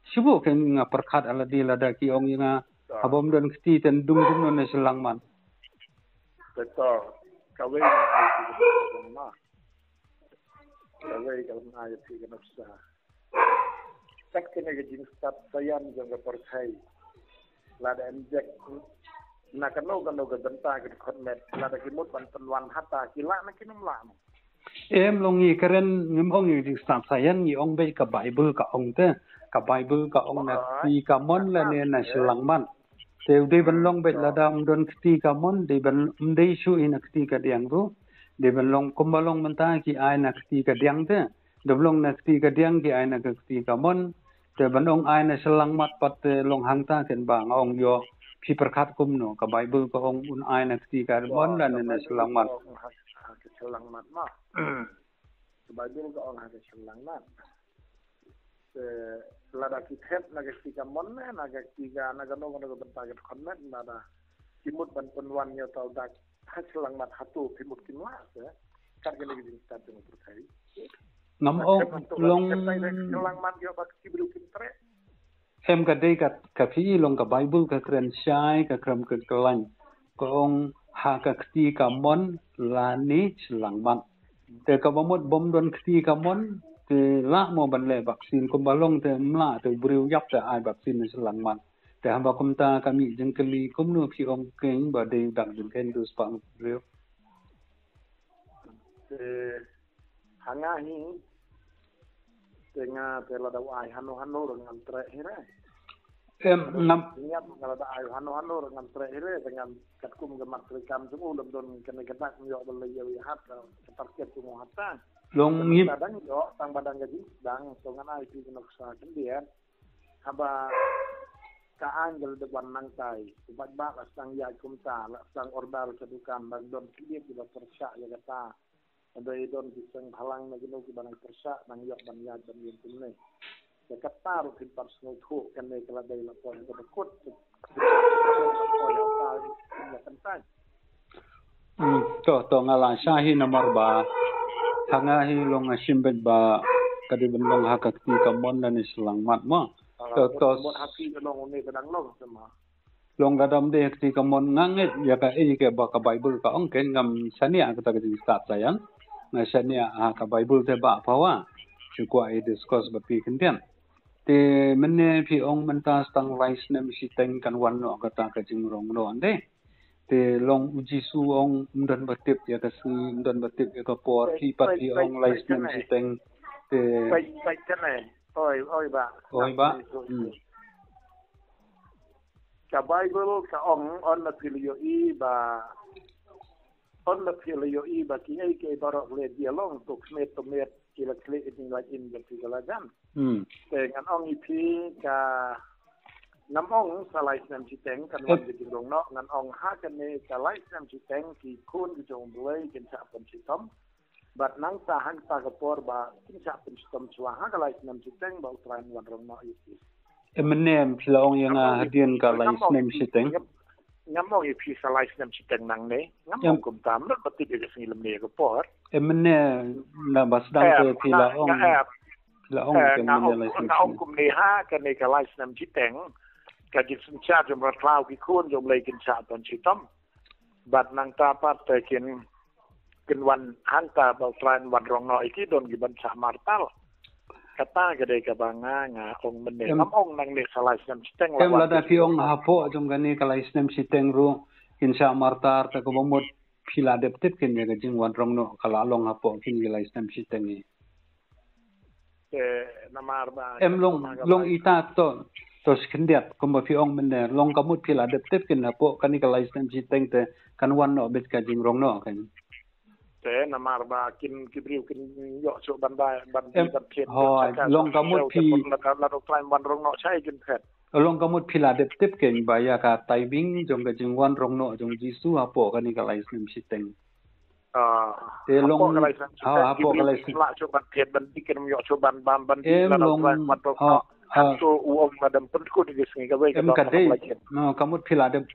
Shu buh ken nga pyrkhat ala dei lada ki ong ïa nga. Haba ym don kti ten dung dung na shyllangmat. Betul. Kawei nga ai ki ma. Kawei ka lam ai ki ka nuksa. Kat kene ka jingstad sayan jong ka pyrthei. Lada em jek na kano kano ka bynta ka dkhot met lada ki mut ban pynwan hata ki lah na ki nym lah. Em long ngi kren ngim ong ngi ding stad sayan ngi ong beit ka Bible ka ong te. Ka Bible ka ong na kti ka mon lane na shyllangmat. Te u dei ban long beit lada ym don kti ka mon dei ban ym dei shu i na kti ka diang ruh. Dei ban long kumba long mynta ki ai na kti ka diang te. Dei ban long na kti ka diang ki ai na ka kti ka mon. Te ban ong ai na shyllangmat pat te long hangta ken ba nga ong ïoh phi pyrkhat kumno ka Bible ka ong un ai na kti ka mon lane na shyllangmat. Ka Bible ka ong ha ka shyllangmat. Te lada ki thep na ka kti ka mon ne na ka kti ka na ka nong na ka bynta ka khon met lada ki mut ban pynwan ïa tau dak ha shyllangmat hatu ki mut kin lah se. Kat kene ki jingstad jong pyrthei. Ngam ong long shyllangmat ïa ba ki briew kin treh. Em ka dei ka ka phi long ka Bible ka kren shai ka krem ka klan ka ong ha ka kti ka mon lane shyllangmat. Te kaba mut bym don kti ka mon te lah mo ban leh vaccine kumba long te mla te briew ïap te ai vaccine na shyllangmat. Te haba kumta ka mih jingkylli kumno phi ong keiñ ba dei dak jingkeiñ dus pang briew. Te ha nga hi te nga te lada ai hano hano re ngam treh hi re. Em ngam. Nga lada ai hano hano re ngam treh hi re te ngam katkum ka mat treh kam jong u lam don kane ka dak ym ïoh ba leh ïa wi hat ka target jong u hata. Long ngim. Tang ba dang ka jingdang to ngan ai phi ka nuksa khyndiat. Haba ka angel da wan nangtai, u paidbah la sdang ïaid kumta, la sdang order ka dukan, ba don ki ïa kiba pyrshah ïa kata. Haba i don ki seng bhalang na kino kiba nang pyrshah, nang ïoh ban ïaid ban ïeng kumne. Ïa kata ruh phin pat sngewthuh kane ka la dei la poi ka bakut. Ïa kata. Hmm, to, to nga la shah hi namar ba ha nga hi long nga shim beit ba ka dei ban long ha ka kti kamon na ni slang mat mo. To, to. Mot ha ki long ne ka dang long sama. Long ka dam dei ha kti kamon nga ngeit ïa ka ei ka ba ka Bible ka ong ken ngam shaniah kata ka jingstad sayang. Nga shaniah ha ka Bible te ba pawa. Shu kwah i discuss ba phi khyndiat. Te mynne phi ong mynta stang lai snem shiteng kan wan noh kata ka jingrong noh ande. Te long u Jisu ong ym don ba tip ïa ka sngi, ym don ba tip ïa ka por, phi pat phi ong lai snem shiteng. Te peit peit kane. Oi oi ba. Oi ba. Hmm. Ka Bible ka ong on la phi la ïohi ba on la phi la ïohi ba ki ei ki ei baroh le dia long to khmet to met ki la klik i ting la in ba phi ka la jan. Hmm. Te ngan ong i phi ka ngam ong sa lai snem shiteng kan wan ka jingrong noh, ngan ong ha kane ka lai snem shiteng ki khun ki jong Blei kin sa pun shitom. Bad nangta hangta ka por ba kin sa pynshitom shuwa ha ka lai snem shiteng ba U Trai un wan rong noh ïa ki. Em, mynne phi la ong ïa nga hadien ka lai snem shiteng. Ngam ong ïa phi sa lai snem shiteng nangne. Ngam ong kumta, mut ba tip ïa ka sngi lymne ïa ka por. Em, mynne na ba sdang te phi la ong. Phi la ong te mynne lai snem shiteng. Nga ong kumne ha kane ka lai snem shiteng. Ka jingsynshar jong U Trai, ki khun jong Blei kin sa pynshitom. Bad nangta pat te kin kin wan hangta ba U Trai un wan rong noh ïa ki don ki ban sa martar. Kata ka dei kaba nga nga ong mynne. Em. Ngam ong nangne sa lai snem shiteng. Em, lada phi ong hapoh jong kane ka lai snem shiteng ruh kin sa martar, te kaba mut phi la dep tip kin ïa ka jingwan rong noh ka la long hapoh kine ki lai snem shiteng hi. Te namar ba em long long ita to, to shi khyndiat kumba phi ong mynne, long ka mut phi la dep tip kin hapoh kane ka lai snem shiteng te kan wan noh beit ka jingrong noh kan. Te namar ba kin ki briew kin ïoh shuh ban bai ban di ban thied. Hooid, long ka mut phi la ka la U Trai un wan rong noh shai kin phet. Long ka mut phi la dep tip kin ba ïa ka timing jong ka jingwan rong noh jong Jisu hapoh kane ka lai snem shiteng. Ah, te long hapoh ka lai snem shiteng, hapoh ka lai snem shiteng la shu ban thied ban di kin ym ïoh shu ban bam ban di la long, la ban bam. Em, ka dei. No, ka mut phi la dep,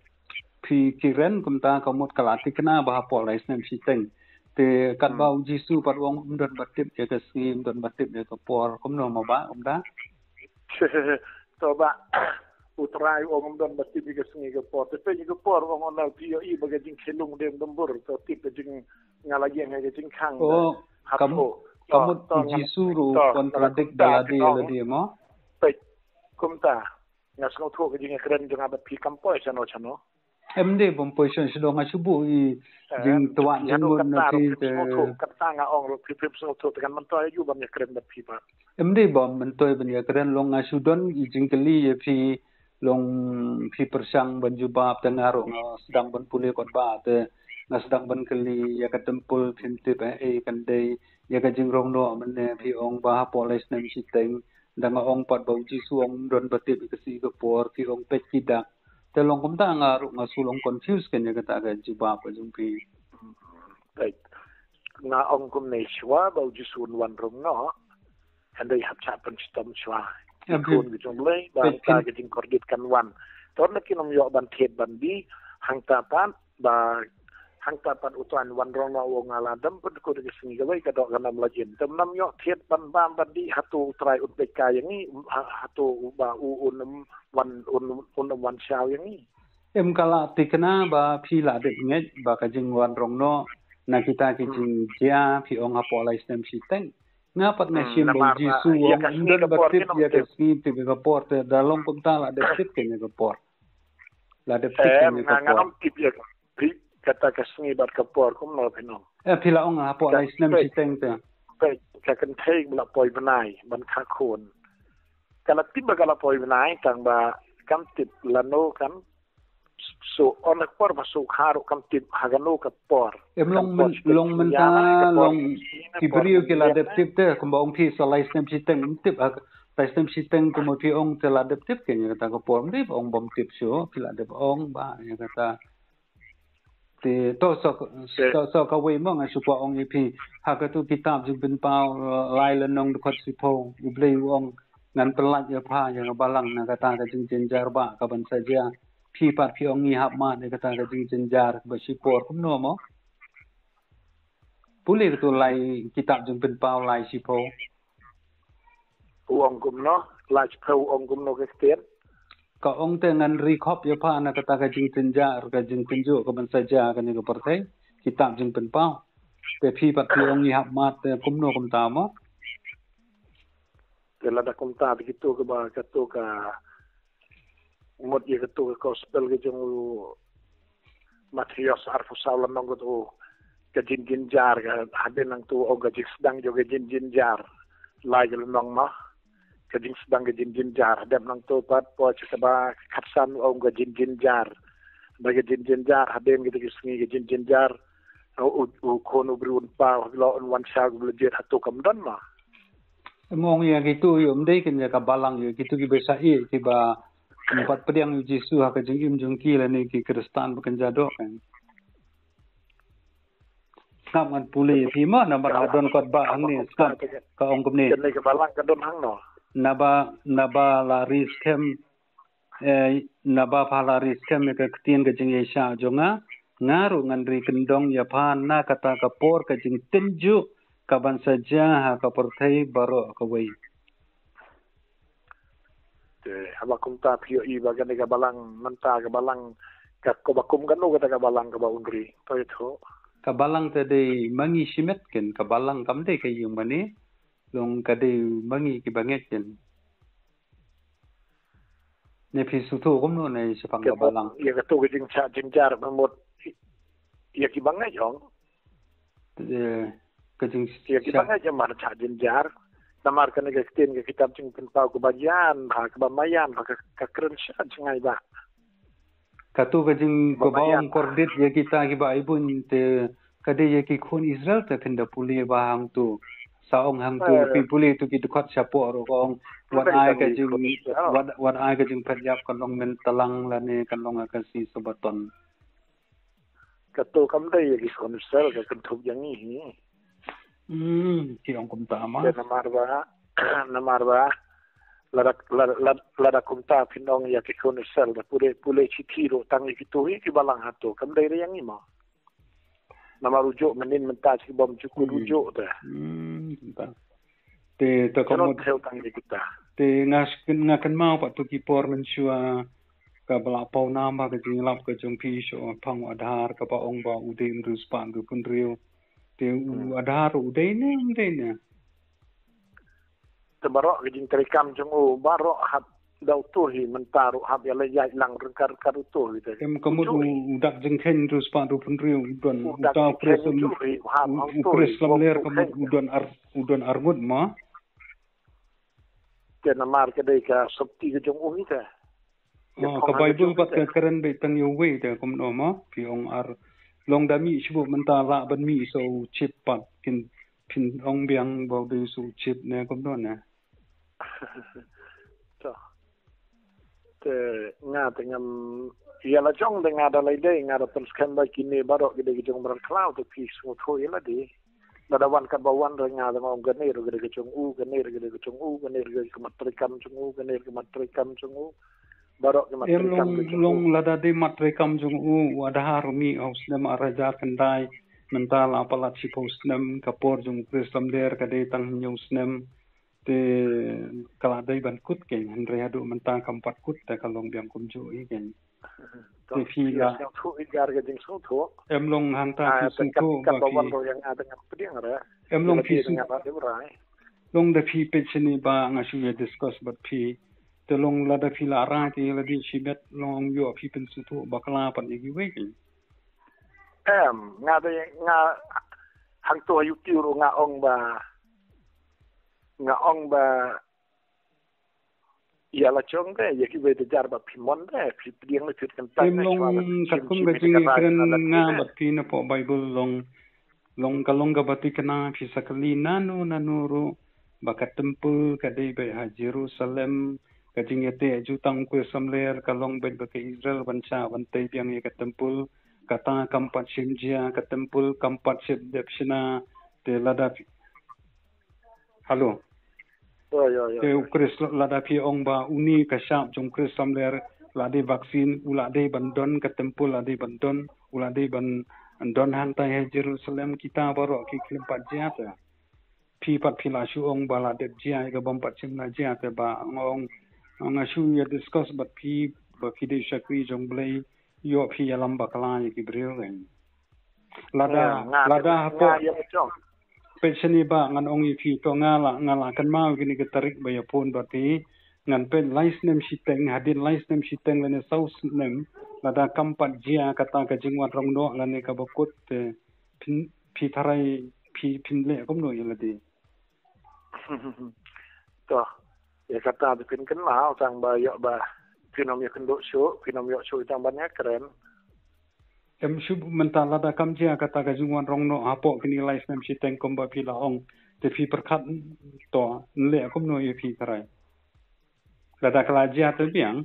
phi kren kumta, ka mut ka la thikna ba hapoh lai snem shiteng. Te katba u Jisu pat u ong ym don ba tip ïa ka sngi, ym don ba tip ïa ka por, kumno mo ba kumta. To ba U Trai u ong ym don ba tip ïa ka sngi ka por. Te peit ïa ka por u ong, on la phi ïohi ba ka jingkhelung dei ym don bor, to tip ka jing nga la ïeng ha ka jingkhang. Oh, ka mut u Jisu ruh u contradict da lade lade mo. Peit kumta nga sngewthuh ka jingkren jong nga bad phi kam poi shano shano. Em, dei bym poi shano shano, nga shu buh i jingtwad jingmut na phi te. Kata nga ong ruh phi phi sngewthuh te kan myntoi ïa u ban ïakren bad phi ba. Em, dei bym myntoi ban ïakren, long nga shu don i jingkylli ïa phi, long phi pyrshang ban jubab te nga ruh nga sdang ban pule kot ba te nga sdang ban kylli ïa ka temple, phim tip eh ei kan dei ïa ka jingrong noh mynne, phi ong ba hapoh lai snem shiteng, da nga ong pat ba u Jisu ong ym don ba tip ïa ka sngi ka por, phi ong peit ki dak. Te long kumta nga ruh nga shu long confuse kane ïa kata ka jubab ka jong phi. Peit. Nga ong kumne, shuwa ba u Jisu un wan rong noh, hynrei hap shah pynshitom shuwa. Ki khun ki jong Blei ba hangta ka jingkordit kan wan. Te na kin ym ïoh ban thied ban die, hangta pat ba hangta pat U Trai un wan rong noh, u ong nga la dang pynkut ïa ka sngi kawei ka doh kan ym lait in. Te ym ïoh thied ban bam ban die, hato U Trai un peit kai ïa ngi, ha-, hato ba u un wan, un, un wan shaw ïa ngi. Em, ka la thikna ba phi la dep ngeit ba ka jingwan rong noh na kita ki jingjia phi ong hapoh lai snem shiteng. Nga pat nga shim ba u Jisu u ong ym don ba tip ïa ka sngi, tip ïa ka por, te da long kumta la dep tip ken ïa ka por. La dep tip ken ïa ka por. Nga ngam tip ïa ka, phi, kata ka sngi bad ka por kumno phi ong. Eh, phi la ong hapoh lai snem shiteng te. Peit, ka kynthei ba la poi bnai ban kha khun. Ka la tip ba ka la poi bnai tang ba kam tip lano kan shu on ka por ba shu kha ruh kam tip ha kano ka por. Em, long mynta long ki briew ki la dep tip te, kumba ong phi sa lai snem shiteng ym tip ha, Te stem shiteng kumno phi ong te la dep tip kein ïa kata ka por, ym dei ba ong bym tip shuh, phi la dep ong ba ïa kata. Te to sa, to sa kawei mo nga shu kwah ong ïa phi. Ha katu kitab Jingpynpaw lai lynnong dkhot shiphew, U Blei u ong, ngan pyllait ïa pha ïa ka balang na kata ka jingjynjar ba ka ban sa jia. Phi pat phi ong ngi hap mad ïa kata ka jingjynjar ba shipor kumno mo. Pule katu lai kitab Jingpynpaw lai shiphew. U ong kumno, lai shiphew u ong kumno ka ktien. Ka ong te ngan ri khop ïa pha na kata ka jingjynjar, ka jingtynjuh ka ban sa jia kane ka pyrthei. Kitab Jingpynpaw. Te phi pat phi ong ngi hap mad te kumno kumta mo. Te lada kumta te katu kaba katu ka mut ïa katu ka gospel ka jong u Mathaios arphew saw lynnong katu ka jingjynjar ka hadien nangtu ong ka jingsdang jong ka jingjynjar. Lai ka lynnong mo. Ka jingsdang ka jingjynjar. Hadien nangtu pat poi sha kaba khatsan ong ka jingjynjar. Da ka jingjynjar hadien kita ki sngi ka jingjynjar. U, u, u khun u briew un paw ha ki lyoh un wan shaw ki ba la jied hato kam don mo. Em ong ïa kitu ïa ym dei kein ïa ka balang ïa kitu kiba sa ïeh kiba ym pat pdiang ïa u Jisu ha ka jingim jong ki lane ki Khristan ba kynja doh kein. Sngap ngan pule ïa phi mo namar ka don kot ba hangne sngap ka ong kumne. Kane ka balang ka don hangno. Naba, naba la ri skhem, eh, naba pha la ri skhem ïa ka ktien ka jingïaishah jong nga, nga ruh ngan ri kyndong ïa pha na kata ka por ka jingtynjuh ka ban sa jia ha ka pyrthei baroh kawei. Te haba kumta phi ïohi ba kane ka balang mynta ka balang ka, kaba kum kano kata ka balang kaba un ri. To ïathuh. Ka balang te dei ma ngi shimet kein, ka balang kam dei ka ïing mane, long ka dei ma ngi kiba ngeit kein. Ne phi sngewthuh kumno ne shaphang ka balang. Ïa katu ka jingshah jynjar ba mut ïa kiba ngeit ong. Eh, ka jing ïa kiba ngeit ïa mar shah jynjar. Namar kane ka ktien ka kitab Jingpynpaw kaba ïan bha kaba maïan bha ka, ka kren shah jngai bha. Katu ka jing kaba ong kordit ïa kita kiba ai buiñ te ka dei ïa ki khun Israel te phin da pule ba hangtu. Sa ong hangtu phi pule tu ki dkhot shapoh ruh ka ong wat ai ka jing wat, wat ai ka jingphet ïap kan long mynta lang lane kan long ha ka sngi Sabaton. Katu kam dei ïa ki khun Israel ka kynthup ïa ngi hi. Hmm, ki ong kumta ma. Namar ba, namar ba lada, lada, lada kumta phin ong ïa ki khun Israel da pule, pule shithi ruh tang ïa kitu hi ki balang hato kam dei ïa ngi ma. Namar u juh mynnin mynta shi bom jukut u juh te. Hmm, kumta. Te, te ka mut. Te nga, nga kynmaw pat tu ki por mynshuwa kaba la paw nam ba ka jingïalap ka jong phi shaphang u Aadhaar kaba ong ba u dei hynriew spah hynriewphew hynriew. Te u Aadhaar u dei ne, u dei ne. Te baroh ka jingtrei kam jong u baroh hap da utu hi mynta ruh hap ïa la ïaid lang ryngkat ryngkat utu hi te. Em ka mut u dak jingkheiñ hynriew spah hynriewphew hynriew u don u dak jingkheiñ u don ar, u don arngut ma. Te namar ka dei ka sopti ka jong u hi te. Ka Baibl pat ka kren beit tang ïa uwei te kumno ma phi ong ar long da mih shibun mynta lah ban mih sa u chip pat phin, phin ong biang ba u dei sa u chip ne kumno ne. To. Te nga te ngam ïa la jong de nga da lai dei nga da pynskhem ba kine baroh ki dei ki jong Mrankhlaw te phi sngewthuh ïa la dei. Lada wan kat ba wan re nga da nga ong kane ruh ka dei ka jong u, kane ruh ka dei ka jong u, kane ruh ka dei ka mat treikam jong u, kane ruh ka mat treikam jong u. Baroh ka mat treikam jong u. Em long, long lada dei mat treikam jong u, u Aadhaar u mih ha u snem ar hajar khyndai, mynta la palat shiphew snem, ka por jong u Chris Lamler ka dei tang hynñiew snem. Te ka la dei ban kut kein, hynrei haduh mynta kam pat kut te ka long biang kumjuh hi kein. Te phi la sngewthuh ïa ka jingsngewthuh. Em long hangta phi sngewthuh ba phi. Em long phi sngewthuh. Long da phi peit shane ba nga shu ïa discuss bad phi. Te long lada phi la rai te la dei shimet long ong ïoh phi pynsngewthuh bakla pat ïa kiwei kein. Em, nga da nga hangto ha YouTube ruh nga ong ba nga ong ba ïa la jong de ïa kiwei de jar ba phi mon de phi pdiang le phi kyntait. Em long katkum ka jingkren nga bad phi na poh Baibl long, long ka long kaba thikna phi sa kylli nano nano ruh ba ka templ ka dei beit ha Jerusalem, ka jingïateh jutang u Khrist samler ka long beit ba ka Israel ban shah ban tei biang ïa ka templ, kata kam pat shym jia, ka templ kam pat shym dep shna, te lada phi-, Hello. Te u Khrist lada phi ong ba uni ka shap jong u Khrist samler la dei vaksin, u la dei ban don ka templ, la dei ban don, u la dei ban don hangtai ha Jerusalem, kita baroh ki khlem pat jia te. Phi pat phi la shu ong ba la dep jia, ka bym pat shym la jia te ba nga ong, nga shu ïa discuss bad phi ba phi dei shakri jong Blei, ïoh phi ïalam bakla ïa ki briew kan. Lada, lada hapoh. Peit shane ba ngan ong ïa phi to nga la, nga la kynmaw kine ki tarik ba ïa phone bad phi. Ngan peit lai snem shiteng, hadien lai snem shiteng lane saw snem, lada kam pat jia kata ka jingwan rong noh lane kaba kut te phin, phi tharai phi, phin leh kumno ïa lade. To, ïa kata te phin kynmaw tang ba ïoh ba phin ym ïakynduh shuh, phin ym ïoh shuh tang ban ïakren. Em shu mynta lada kam jia kata ka jingwan rong noh hapoh kine lai snem shiteng kumba phi la ong, te phi pyrkhat to, yn leh kumno ïa phi tharai. Lada ka la jia te biang.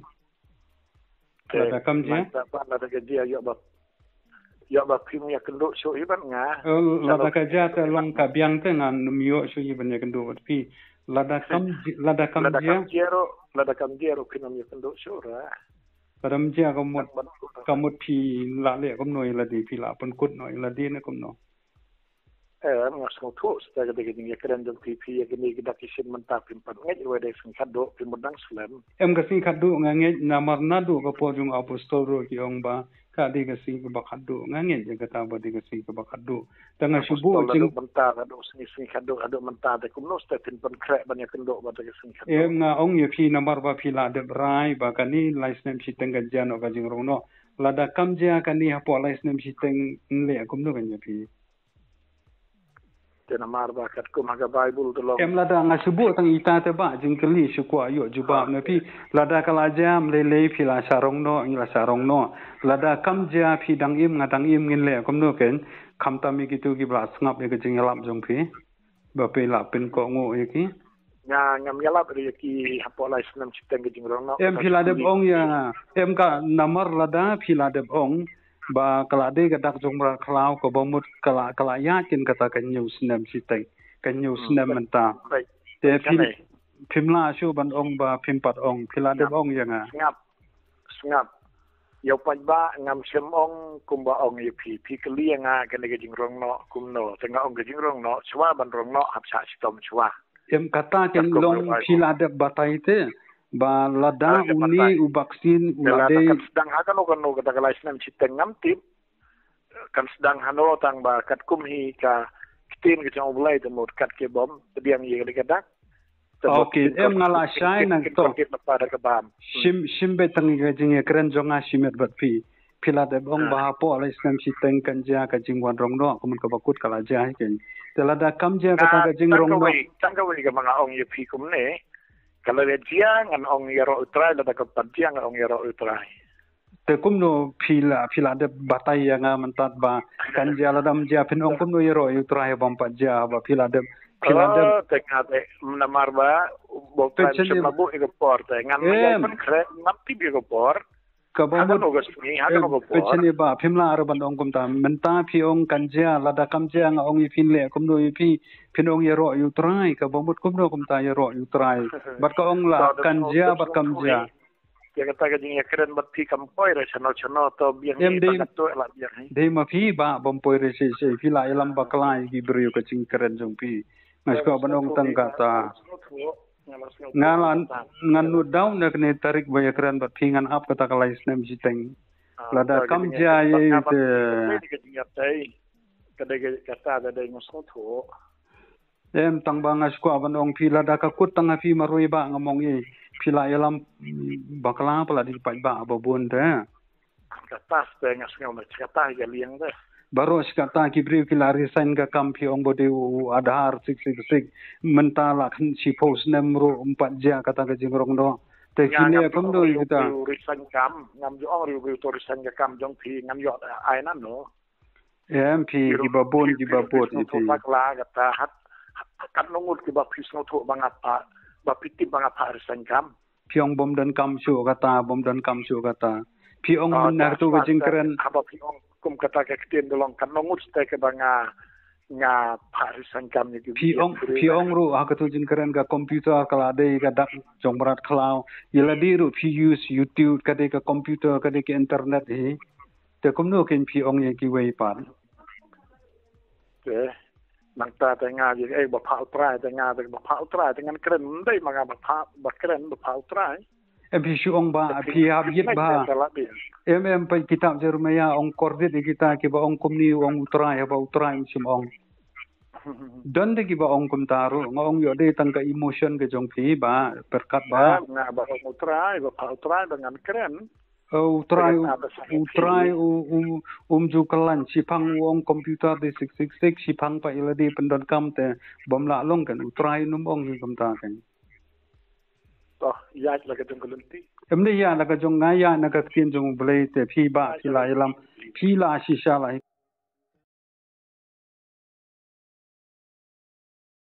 Lada kam jia. Lada ka jia ïoh ba, ïoh ba phim ïakynduh shuh hi bad nga. Lada ka jia te long ka biang te ngan ym ïoh shuh hi ban ïakynduh bad phi. Lada kam, lada kam jia. Lada kam jia ruh phin ym ïakynduh shuh ra. Lada kam jia ka mut, ka mut phi la leh kumno ïa lade, phi la pynkut noh ïa lade ne kumno. Em, nga sngewthuh shuh ïa ka dei ka jingïakren jong phi, phi ïa kine ki dak ki shin mynta phim pat ngeit ruh dei sngi khatduh phi mut dang slem. Em ka sngi khatduh nga ngeit namar naduh ka por jong apostol ruh ki ong ba ka dei ka sngi kaba khatduh, nga ngeit ïa kata ba dei ka sngi kaba khatduh. Te nga shu buh jing mynta khatduh sngi, sngi khatduh, khatduh mynta te kumno shuh phin pynkhreh ban ïakynduh ba dei ka sngi khatduh. Em nga ong ïa phi namar ba phi la dep rai ba kane lai snem shiteng kan jia noh ka jingrong noh. Lada kam jia kane hapoh lai snem shiteng yn leh kumno kan ïa phi. Te namar ba katkum ha ka Baibl te long. Em lada nga shu buh tang ita te ba jingkylli shu kwah ïoh jubab na phi. Lada ka la jia ym lei lei phi la shah rong noh, ngi la shah rong noh. Lada kam jia phi dang im nga dang im ngin leh kumno ken. Khamtam ïa kitu kiba la sngap ïa ka jingïalap jong phi. Ba phi la pynkohnguh ïa ki. Nga ngam ïalap ruh ïa ki hapoh lai snem shiteng ka jingrong noh. Em phi la dep ong ïa nga. Em ka namar lada phi la dep ong ba ka la dei ka dak jong mrad khlaw kaba mut ka la, ka la ïaid kin kata ka hynñiew snem shiteng, ka hynñiew snem mynta. Te phi, phim lah shuh ban ong ba phim pat ong, phi la dep ong ïa nga. Sngap, sngap. Ïa u paidbah ngam shym ong kumba ong ïa phi, phi kylli ïa nga kane ka jingrong noh kumno, te nga ong ka jingrong noh shuwa ban rong noh hap shah shitom shuwa. Em kata ken long phi la dep batai te ba lada une u vaksin u la dei. Kan sdang ha kano kano kata ka lai snem shiteng ngam tip. Kan sdang hano tang ba katkum hi ka ktien ka jong U Blei te mut kat ki bom pdiang ïa ka dak. Ok, em nga la shai nang to. Shim, shim beit tang ka jingïakren jong nga shimet bad phi. Phi la dep ong ba hapoh lai snem shiteng kan jia ka jingwan rong noh, kumno kaba kut ka la jia hi ken. Te lada kam jia kata ka jingrong noh. Tang kawei kaba nga ong ïa phi kumne. Ka la jia ngan ong ïaroh U Trai, lada ka pat jia ngan ong ïaroh U Trai. Te kumno phi la, phi la dep batai ïa nga mynta ba kan jia, lada ym jia phin ong kumno ïaroh ïa U Trai ba ym pat jia, ba phi la dep, phi la dep. Te nga te namar ba U Blei shym la buh ïa ka por te ngan ïa pynkhreh, ngam tip ïa ka por. Kaba mut, peit shane ba phim lah ruh ban ong kumta. Mynta phi ong kan jia, lada kam jia nga ong ïa phi leh kumno ïa phi, phin ong ïaroh ïa U Trai, kaba mut kumno kumta ïaroh ïa U Trai. Bad ka ong la kan jia bad kam jia. Ïa kata ka jingïakren bad phi kam poi re shano shano, to biang hi ba ka to la biang hi. Dei ma phi ba bym poi re shi shi, phi la ïalam bakla ïa ki briew ka jingkren jong phi. Nga shu kwah ban ong tang kata. Nga la, ngan note down na kane tarik ba ïakren bad phi, ngan ap kata ka lai snem shiteng. Lada kam jia ïa te. Ka dei ka, kata ka dei nga sngewthuh. Em tang ba nga shu kwah ban ong phi, lada ka kut tang ha phi marwei ba ngam ong ei. Phi la ïalam bakla, phi la dei paidbah ba bun te. Kata te nga sngew na kata ka liang te. Baroh shi katta ki briew ki la resign ka kam, phi ong ba dei u Aadhaar six six six. Mynta la khan shiphew snem ruh ym pat jia kata ka jingrong noh. Te kine kumno ïa kita. Resign kam, ngam ju ong ruh to resign ka kam jong phi, ngam ïoh ai nano. Em phi, kiba bun kiba bun ïa phi. Bakla kata hat, Katno ngut kiba phi sngewthuh ba nga phah, ba phi tip ba nga phah resign kam? Phi ong bym donkam shuh kata, bym donkam shuh kata. Phi ong mynta tu ka jingkren. Haba phi ong kum kata ka ktien da long katno ngut te kaba nga, nga phah resign kam ni ki. Phi ong, phi ong ruh ha katu jingkren ka computer ka la dei ka dak jong brat khlaw. Ïa lade ruh phi use YouTube, ka dei ka computer, ka dei ka internet hi. Te kumno kin phi ong ïa kiwei pat? Te nangta te nga ïa eh ba phah U Trai, te nga te ba phah U Trai, te ngan kren ndei ma nga ba phah, ba kren ba phah U Trai. Em phi shu ong ba phi hap ïit ba. Em em pa kitab Jeremiah ong kordit ïa kita kiba ong kumne, ong U Trai, haba U Trai um shym ong. Don de kiba ong kumta ruh, nga ong ïoh dei tang ka emotion ka jong phi ba pyrkhat ba. Nga ba ong U Trai, ba phah U Trai ba ngan kren. U Trai, U Trai u, u, um ju kyllan, shiphang u ong computer dei six six six, shiphang pat ïa lade pyndonkam te bym lah long kan, U Trai um ong hi kumta kan. To ïaid la ka jong ka lynti. Em dei ïaid la ka jong nga, ïaid na ka ktien jong U Blei te phi ba phi la ïalam, phi la shisha la hi.